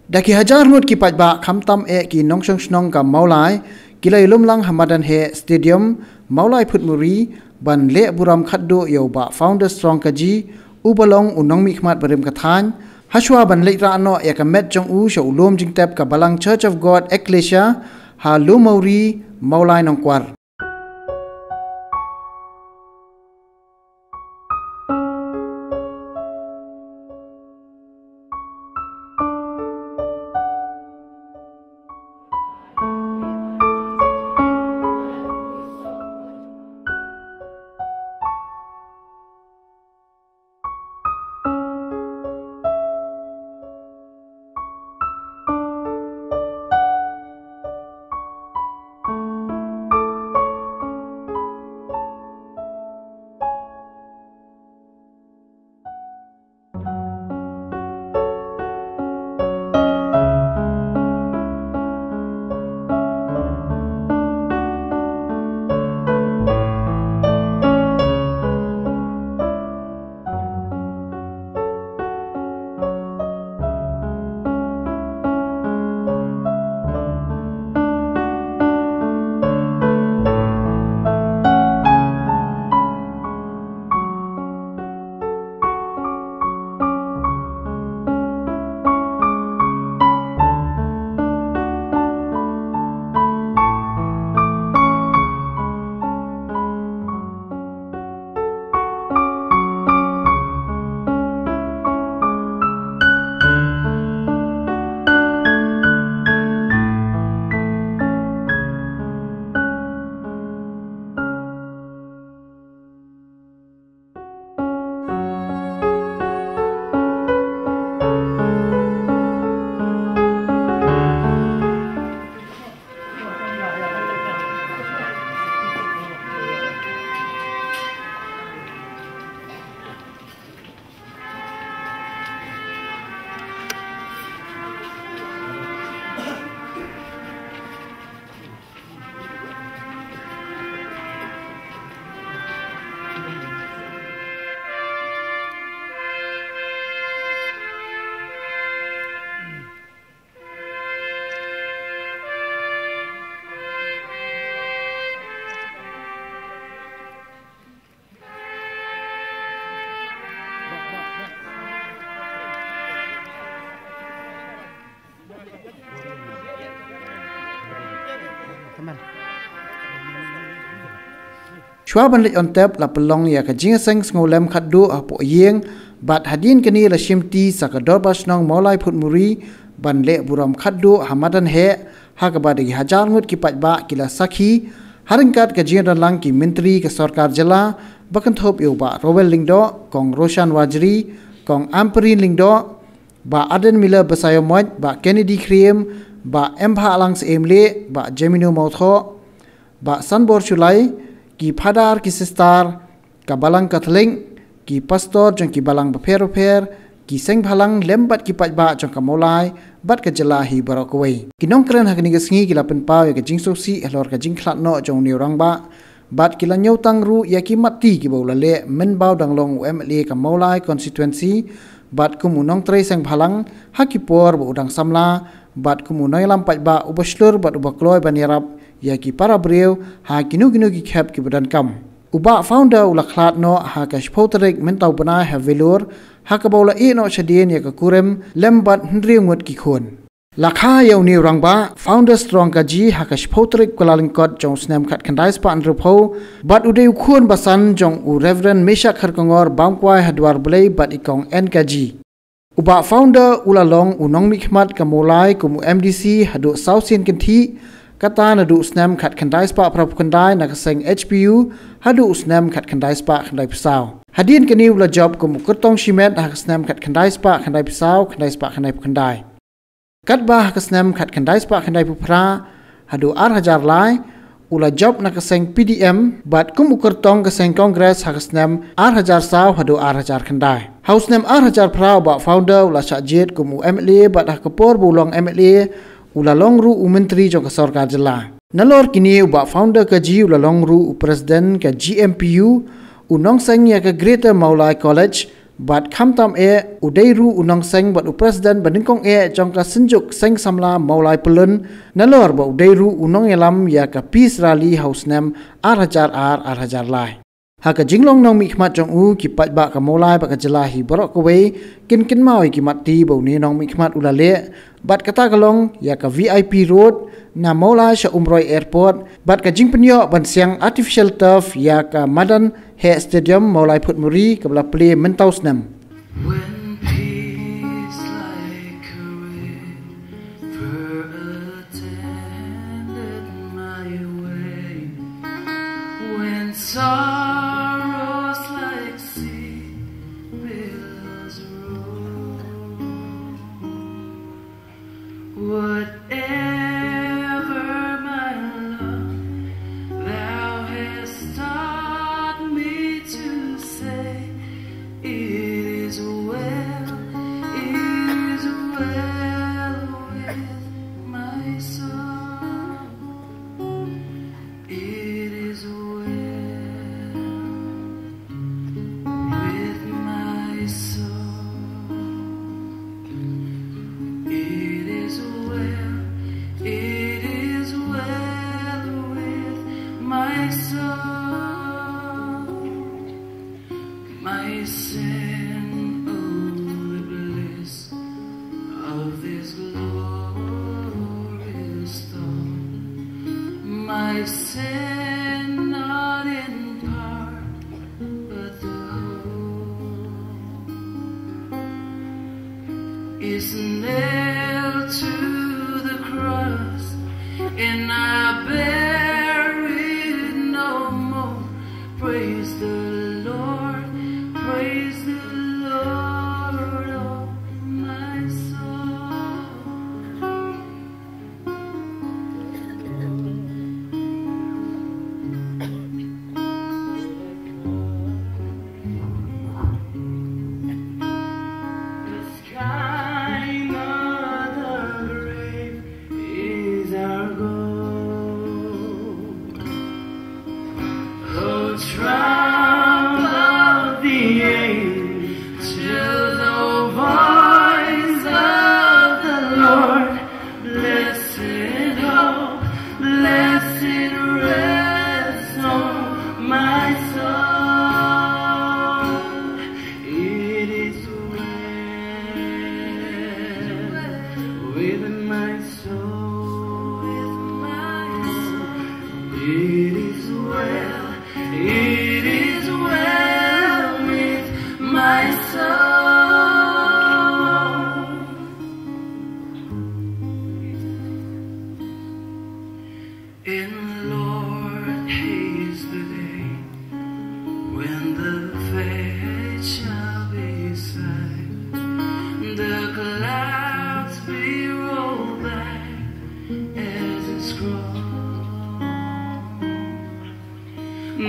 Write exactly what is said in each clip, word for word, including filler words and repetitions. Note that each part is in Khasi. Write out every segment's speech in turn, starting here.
Da ki hajar ngut ki paidbah khamtam eh ki nongshong shnong ka Mawlai ki la ïalum lang ha madan heh Stadium Mawlai Phutmuri ban leh burom khatduh ïa u Bah Founder Strong Kaji, uba long u nongmihkhmat barim ka thaiñ, hashwa ban leit rah noh ïa ka met jong u sha u lum jingtep ka Balang Church of God Ecclesia ha Lumawri, Mawlai Nongkwar. Shuwa ban leit on tep la pynlong ïa ka jingïaseng sngewlem khatduh hapoh ïing, bad hadien kane la shimti sa ka Dorbar Shnong Mawlai Phutmuri ban leh burom khatduh ha madan heh, ha kaba da ki hajar ngut ki paidbah ki la sakhi, ha ryngkat ka jingdon lang ki myntri ka sorkar jylla, ba kynthup ïa u Bah Rowell Lyngdoh, Kong Roshan Warjri, Kong Ampareen Lyngdoh, Bah Ardent Miller Basaiawmoit, Bah Kennedy Khyriem, Bah Embhalang Syiemlieh, Bah Jemino Mawthoh, Bah Sanbor Shullai, ki phadar ki sistar ka Balang Katholik, ki pastor jong ki balang bapher bapher, ki seng bhalang lem bad ki paidbah jong ka Mawlai bad ka jylla hi baroh kawei. Ki nongkren ha kane ka sngi ki la pynpaw ïa ka jingsngewsih halor ka jingkhlad noh jong une u rangbah, bad ki la ñiewtang ruh ïa ki matti kiba u la leh mynba u dang long u M L A ka Mawlai constituency, bad kum u nongtrei seng bhalang ha ki por ba u dang samla, bad kum u nongïalam paidbah uba shlur bad uba kloi ban ïarap ïa ki para briew ha kino kino ki khep kiba donkam. U Bah Founder u la khlad noh ha ka shiphew tarik mynta u bnai ha Vellore, ha kaba u la ïeh noh shadien ïa ka kurim lem bad hynriew ngut ki khun. La kha ïa une u rangbah Founder Strong Kaji ha ka shiphew tarik Kyllalyngkot jong u snem khatkhyndai spah hynriewphew, bad u dei u khun ba san jong u Reverend Meshak Kharkongor Bamkwai Hadwar Blei bad i Kong N Kaji. U Bah Founder u la long u nongmihkhmat ka Mawlai kum u M D C haduh saw sien kynthih, kata naduh u snem khatkhyndai spah phra phew khyndai na ka seng H P U haduh u snem khatkhyndai spah khyndaiphew saw. Hadien kane u la jop kum u kyrtong shimet ha ka snem khatkhyndai spah khyndaiphew saw, khyndai spah khyndaiphew khyndai. Katba ha ka snem khatkhyndai spah khyndaiphew phra haduh ar hajar lai, u la jop na ka seng P D M, bad kum u kyrtong ka seng Congress ha ka snem ar hajar saw haduh ar hajar khyndai. Ha u snem ar hajar phra u Bah Founder u la shah jied kum u M L A, bad ha ka por ba u long M L A, u la long ruh u myntri jong ka sorkar jylla. Nalor kine u Bah Founder Kaji u la long ruh u president ka G M P U, u nongseng ïa ka Greater Mawlai College, Bad khamtam eh, u dei ruh u nongseng bad u president ba nyngkong eh jong ka Synjuk Seng Samla Mawlai Pyllun, nalor ba u dei ruh u nongïalam ïa ka Peace Rally ha u snem ar hajar ar, ar hajar lai. Ha ka jinglong nongmihkhmat jong u, ki paidbah ka Mawlai bad ka jylla hi baroh kawei kin kynmaw ïa ki mat ti ba une u nongmihkhmat u la leh, bad kata ka long ïa ka V I P Road na Mawlai sha Umroi Airport, bad ka jingpynïoh ban siang artificial turf ïa ka madan heh Stadium Mawlai Phutmuri kaba la plie mynta u snem. When peace like a river attended my way, when sorrows like sea billows roll, whatever my lot, thou hast taught me to say, it is well, it is well with my soul. It is well with my soul. It is well, it is well with my soul. My sin, oh, the bliss of this glorious thought. My sin, not in part, but the whole, is nailed to the cross, and I bear it no more. Praise the Lord, praise the Lord, oh my soul. The sky, not the grave, is our goal. Oh, trump of the angels, oh, voice of the Lord, blessed hope, blessed rest, oh my soul. It is well with my soul. It is well, it is well with my soul. And Lord, haste the day when the faith shall be sight, the clouds be rolled back as a scroll.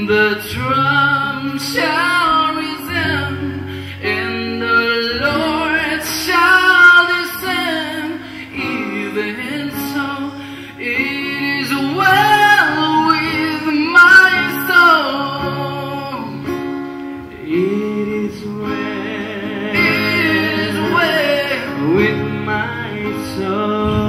The trump shall resound, and the Lord shall descend. Even so, it is well with my soul. It is well, it is well with my soul.